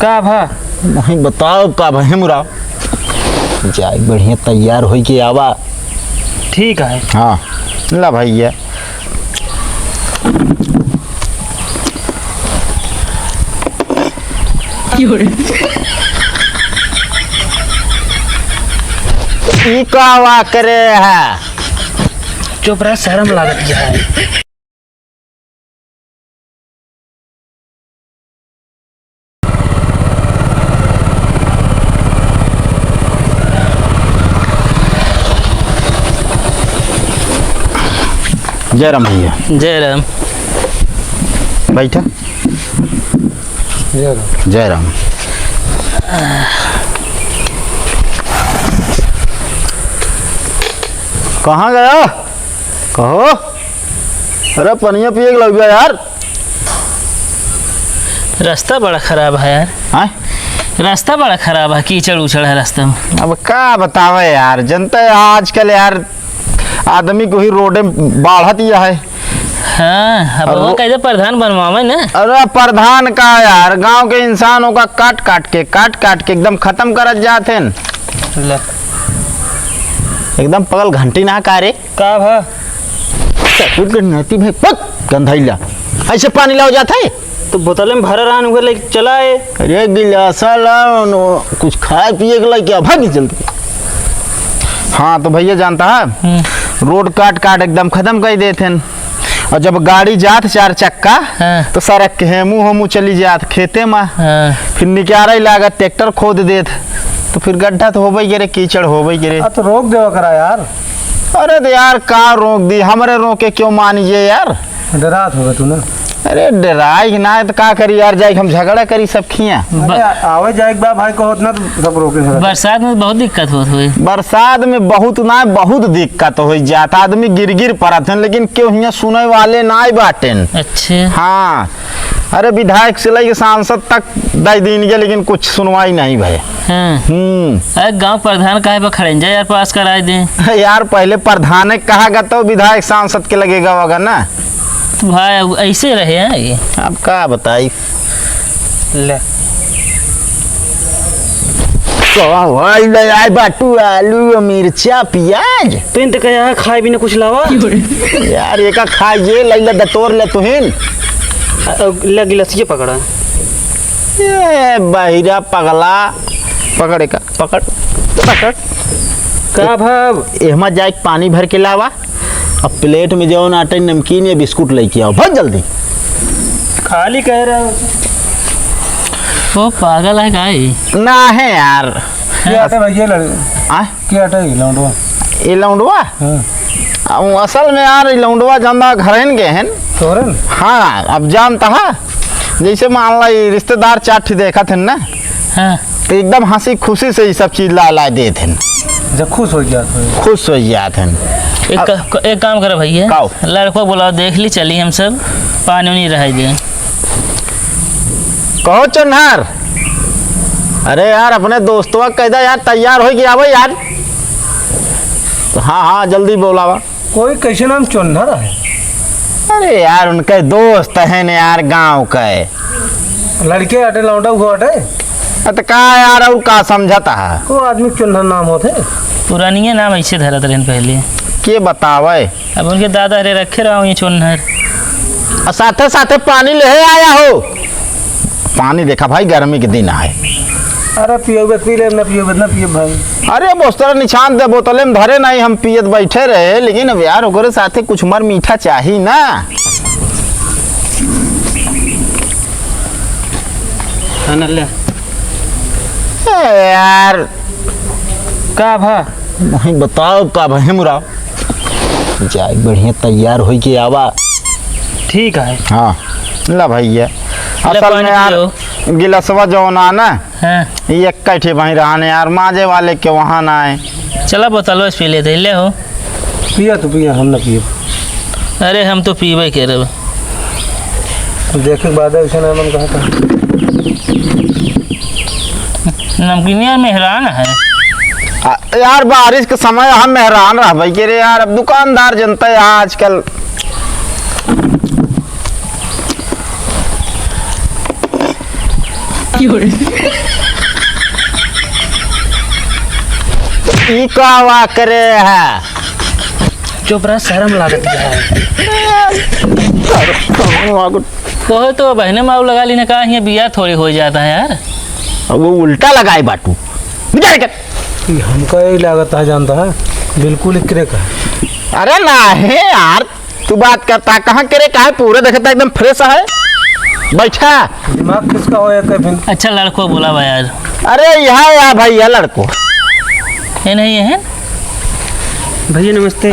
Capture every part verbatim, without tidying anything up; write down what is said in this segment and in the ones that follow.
का भा? नहीं बताओ का भा, हे मुराव। जाए बढ़िया तैयार होई के आवा। ठीक है। हाँ, ला भैया। ई का वा करे है? चुप रह, शर्म लागत है। जय राम भैया। जय राम। बैठा। जय राम। जय राम। कहाँ गया? कहो। अरे पनिया पिए के लग गया यार। रास्ता बड़ा खराब है यार। हाँ? रास्ता बड़ा खराब है, कीचड़ उचड़ है रास्ता में। अब का बतावे यार, जनता है आजकल यार, आदमी को ही रोडे बाढ़त ही है। हाँ, अब और वो वो कैसे प्रधान बनवावे ना? अरे प्रधान का यार, गांव के इंसानों का काट काट के, काट काट के एकदम खत्म करत जात हैं। ले। एकदम पगल घंटी ना का रे? का भा? ससुर के नाती भाई, पक, गंधाइला। ऐसे पानी लाओ जात है? तो बोतल में भरा रहन, उहे लेके चला आए। अरे गिलासा लाओ न, कुछ खाए पिए के लाए क्या? भाग जल्दी। हाँ, तो भैया जानता है, हम्म। रोड काट काट एकदम खत्म कर देते हैं। और जब गाड़ी जात चार चक्का, हाँ। तो सड़क के हेमू होमू चली जात खेते में। हाँ। फिर निकारा ही लागत, ट्रैक्टर खोद देत, तो फिर गड्ढा तो होबे करे, कीचड़ होबे करे। आ, तो रोक देवा करा यार। अरे तो यार, का रोक दी? हमरे रोके क्यों मानिए यार? डरात होगा तू ना। अरे डराई के ना, तो का करी यार, जाई हम झगड़ा करी सब खिया। अरे, आवे जाए के बा भाई, कहो ना तो सब रोके हैं। बरसात में बहुत दिक्कत होत होई। बरसात में बहुत ना, बहुत दिक्कत हो जाता, आदमी गिर गिर पड़त है, लेकिन क्यों हियाँ सुने वाले ना बाटेन। अच्छे। हाँ, अरे विधायक से लेके सांसद तक दे दीन के, लेकिन कुछ सुनवाई नहीं भय। हाँ। हम्म। अरे गांव प्रधान काहे पर खड़े हैं? जा यार, पास कराए दें। यार पहले प्रधान कहा गा तो विधायक सांसद के लगेगा होगा ना। तो भाई अब ऐसे रहे हैं ये। अब का बताई? ले। तो भाई ले आए बाटू आलू, मिर्चा, प्याज। तो इन तक यहाँ खाए भी ना कुछ लावा। यार एका खाए ये लैला दतोर ले तुहिन। अ, अ, ले गिलासिया पकड़ा। ए बहिरा पगला, पकड़ एका, पकड़, पकड़। का भाव? एहमा जाए के पानी भर के लावा, अब प्लेट में जौन आटे नमकीन या बिस्कुट लेके आओ, बहुत जल्दी। खाली कह रहा हूँ। वो पागल है का ई? ना है यार। क्या आटे भैया लड़े? आ? क्या आटे ये लौंडवा? ये लौंडवा? हाँ। आ, वो असल में यार, ये लौंडवा जंदा घर हैं के हैं। तोरन? हाँ, अब जानता है, जैसे मान ला, ये रिश्तेदार चार ठे देखत हैं ना, हाँ। तो एकदम हंसी खुशी से ये सब चीज ला, ला देत हैं। जब खुश हो जात हो। खुश हो जात हैं। एक अब क-, एक काम करो भैया, काओ? लड़को बुलाओ, देख ली, चली हम सब, पानी उनी रह दे। कहो चोन्हर, अरे यार, अपने दोस्तवा के कह दा यार, तैयार हो गया भाई यार। हाँ, हाँ, जल्दी बोलावा। कोई कैसे नाम चोन्हर है? अरे यार, उनके दोस्त हैं न यार, गांव के। लड़के अटे, लौंडा हुआ अटे। अ, त का यार, और का समझता है? को आदमी चोन्हर नाम होते? पुरानिये नाम ऐसे धरत रहन पहले। के बतावे? अब उनके दादा रे रखे रहो ये चोन्हर। और साथे साथे पानी ले आया हो। पानी देखा भाई, गर्मी के दिन आए। अरे पियोबे पी ले, ना पियोबे ना पियो भाई। अरे बोस्तरा निशान दे, बोतले में धरे नहीं, हम पियत बैठे रहे, लेकिन अब यार ओकरे साथे कुछ मर मीठा चाही ना। खाना ले। ए यार। का भा? नहीं बताओ का भा, हे मुराव। जाए बढ़िया तैयार होई के आवा। ठीक है। हाँ, ला भैया। ले असल पानी में यार, पियो। गिलसवा जौन आ ना, हाँ। ये एक ठे वहीं रहने यार, माजे वाले के वहाँ ना आए। चला बोतलवा से पी लेते, ले हो। पिया तो पिया, हम ना पिए। अरे हम तो पीबे के रहे। देखे के बाद ऐसे ना मन कहा था। नमकीनिया मेहरान है। आ, यार बारिश के समय हम मेहरान रहबे के रे यार, अब दुकानदार जनता है आजकल। ई का वा करे है? चुप रह, शर्म लागत है। बहुत तो बहने माऊ लगा ली ना, कहा यहाँ बिया थोड़ी हो जाता है यार। अब वो उल्टा लगाए बाटू। बिचारे के ई हमका यही लागत है, जानता है, बिल्कुल एकरे का। अरे ना है यार, तू बात करता है, कहाँ करे का है? पूरा देखता एकदम fresh है। बैठा। दिमाग किसका होया के फिर? अच्छा लड़को बोला बा यार। अरे यहाँ या भैया लड़को। ये नहीं है? भैया नमस्ते।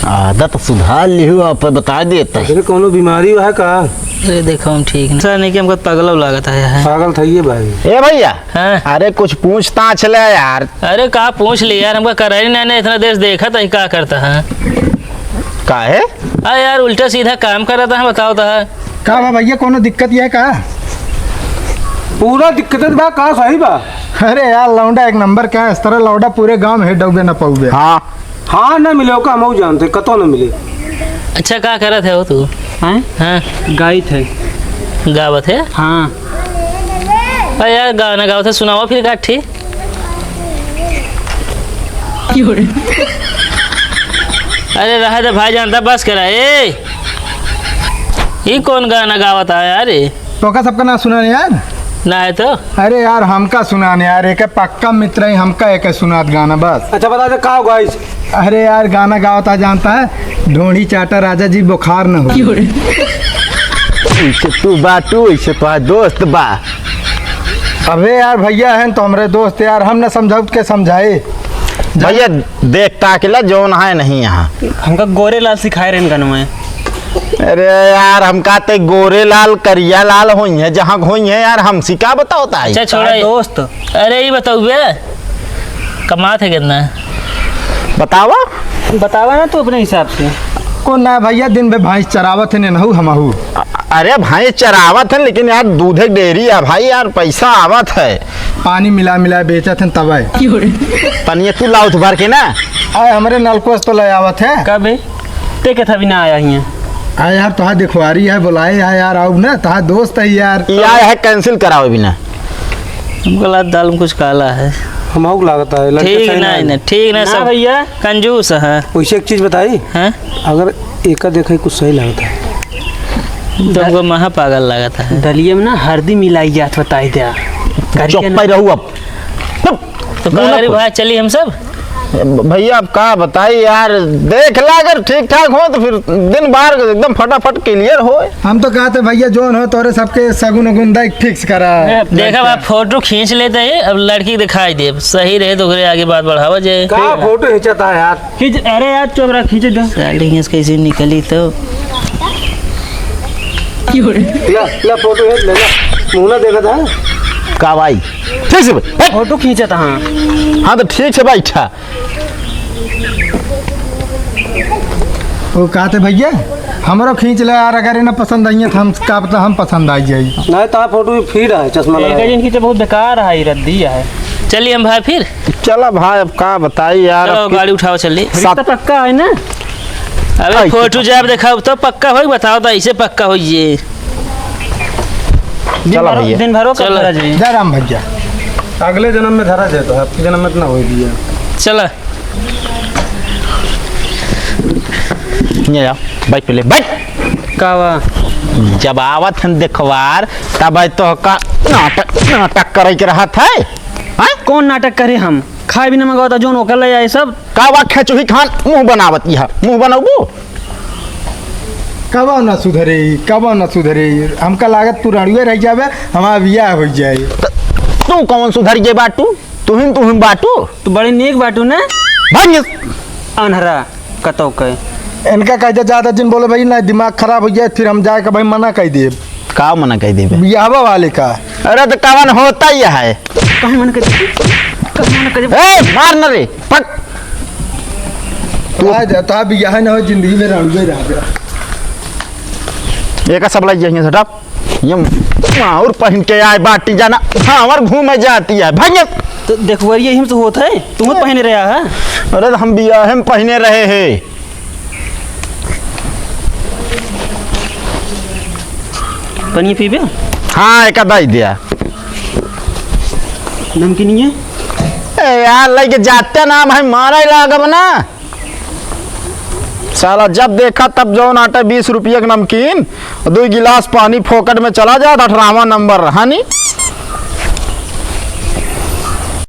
आदत सुधार लिहू, आप बता देता। अरे कौनो बीमारी है का? अरे देखो हम ठीक नहीं। सर नहीं कि हमको पागल लागत है यार। पागल था ये भाई। ए भैया, हाँ। अरे कुछ पूछताछ ले यार। अरे का पूछ ली यार, हमका कराई ना, ना इतना देश देखा था, का करता है? का है? आ यार, उल्टा सीधा काम करता है, बताओ तो है। का बा भैया, कोनो दिक्कत ये है का? पूरा दिक्कत बा, का सही बा? अरे यार, लौंडा एक नंबर का है, इस तरह लौंडा पूरे गांव में डूबे ना पाऊबे। हाँ। हाँ, ना मिले, ओका हमहू जानते, कतो ना मिले। अच्छा, का करत है वो तू? हैं? हाँ। गाइत है। गावत है? हाँ। अरे यार, गाना गावत है, सुनावा फिर का ठीक। अरे रहा दे भाई, जानता बस करा। ए, ई कौन गाना गावत है यार? तोका सबका ना सुनाने यार। ना है तो? अरे यार, हमका सुनाने यार, एक पक्का मित्र है, हमका एक सुनात गाना बस। अच्छा बता दे, का होगा इस? अरे यार, गाना गावत आ जानता है, ढोंढी चाटा राजा जी, बुखार न हो। वैसे तू बाटू, वैसे तो दोस्त बा। अबे यार, भैया हैं तो हमरे दोस्त यार, हम न समझाउत के समझाए। भैया, देख ताकि ला जौन है नहीं यहाँ। हमका गोरे लाल सिखाए रहन गनवा। अरे यार, हमका ते गोरे लाल, करिया लाल होई है, जहाँ होई है यार, हमसी का बताओ ताई? अच्छा, छोड़ा हाँ, ये। दोस्त। अरे, ये बताओ बे, कमात है कितना? बतावा। बतावा ना तू अपने हिसाब से। कौन ना भैया, दिन भर भैंस चरावत है, नेनहू हमहू। अ-, अरे भैंस चरावत है, लेकिन यार दूधे डेयरी है भाई, यार पैसा आवत है। पानी मिला मिला बेचत हैं तबै। पनिया तू लाउत भर के ना। आए हमरे नलकुआ से तो ले आवत है। कबे? ते के था भी ना आया हियाँ। आए यार, तोहार देखवारी है, बुलाए है यार, आउब ना, तोहार दोस्त है यार। ई आए है, cancel कराओ बिना। हमको लगा दाल में कुछ काला है। हमहू को लागत है, लड़के ठीक सही ना ना है है। ना, ठीक ना ना सब भैया। कंजूस है। वैसे एक चीज बताई, हैं? अगर एका देखे कुछ सही लागत है। तो हमको महा पागल लागत है। दलिया में ना हरदी मिलाई जात बताई द्या। चुप पे रहू अब। तो का करी भाई, चली हम सब? भैया, अब का बताई यार, देख ला, अगर ठीक ठाक हो तो फिर दिन बार एकदम फटाफट clear हो। हम तो कहते भैया, जोन हो तोरे सबके सगुन उगुन दाई fix करा। देखा बा, फोटो खींच लेते हैं, अब लड़की दिखाई दे, सही रहे तो ओकरे आगे बात बढ़ावा जाए। का फोटो खींचता है यार? खींच, अरे यार, चोपड़ा खींच दे। साली हियां से कैसे निकली तो? ला, ला, फोटो है, ले ला। मुंह ना देखा था। का भाई? ठीक से भाई। फोटो खींचा था, हाँ। हाँ, तो ठीक से बैठा। वो कहते, "भैया, हमरो खींच ले यार, अगर इन्हें पसंद आई है, तो हम, का पता हम पसंद आ जाई।" नहीं, तो फोटो भी फीड है, चश्मा लगा एक है। दिन की तो बहुत बेकार है, रद्दी है। चलिए हम भाई फिर। चला भाई, अब का बताई यार, चलो, अब कि गाड़ी उठाओ, चलिए। रिश्ता पक्का है ना? अबे आई। फोटो जब देखा तो पक्का होई, बताओ तो ऐसे पक्का होई ये। दिन चला भरो, भैया। दिन भरो कब चलो। धरा जाई? जय राम भैया। अगले जन्म में धरा जाए तो, आपके जन्म में तो ना होई भैया। चला। ये आ, बैठ पहले, बैठ। का बा? जब आवत हन देखवार, तब तो का नाटक, नाटक करे के रहत है। हाँ? कौन नाटक करे हम? खाए भी ना मंगावता, जोन ओकर ले आए सब। का बा खेचुही खान मुंह बनावत यह? मुंह बनौबू? कबो ना सुधरे, कबो ना सुधरे। हमका लागत पुराणुए रह जावे, हमारा बियाह हो जाए। त-, तू कौन सुधर गए बाटू? तुहिन, तुहिन बाटू? तू बड़े नेक बाटू ना? भाग ये। अनहरा, कतौ के। इनका कह दे, ज्यादा जिन बोले भाई, ना दिमाग खराब हो जाए, फिर हम जाए के भाई मना कह दे। का मना कह देबे? बियाहवा वाले का। अरे तो कवन होता ही है? काहे मना कह दे? काहे मना कह दे? ए, मार न रे, पक। तू आ जा, ता बियाह ना हो, जिंदगी में रणुए रह गया। एका सब लाई जाइए सटा। ये माहौर पहन के आए बाटी जाना, हाँ, और घूमे जाती है। भाग। तो देखवरिया ही में तो होत है, तुम पहने रहा है। अरे तो हम बियाह में पहने रहे हैं। पनिया पीबे? हाँ, एक दई दिया। नमकीनिया? ए यार, लइके जाते ना, भाई मारा ही लागब ना। साला जब देखा तब जौन आटे बीस रुपया के नमकीन, दुइ गिलास पानी फोकट में चला जात, अठारहवाँ नंबर रहा नी।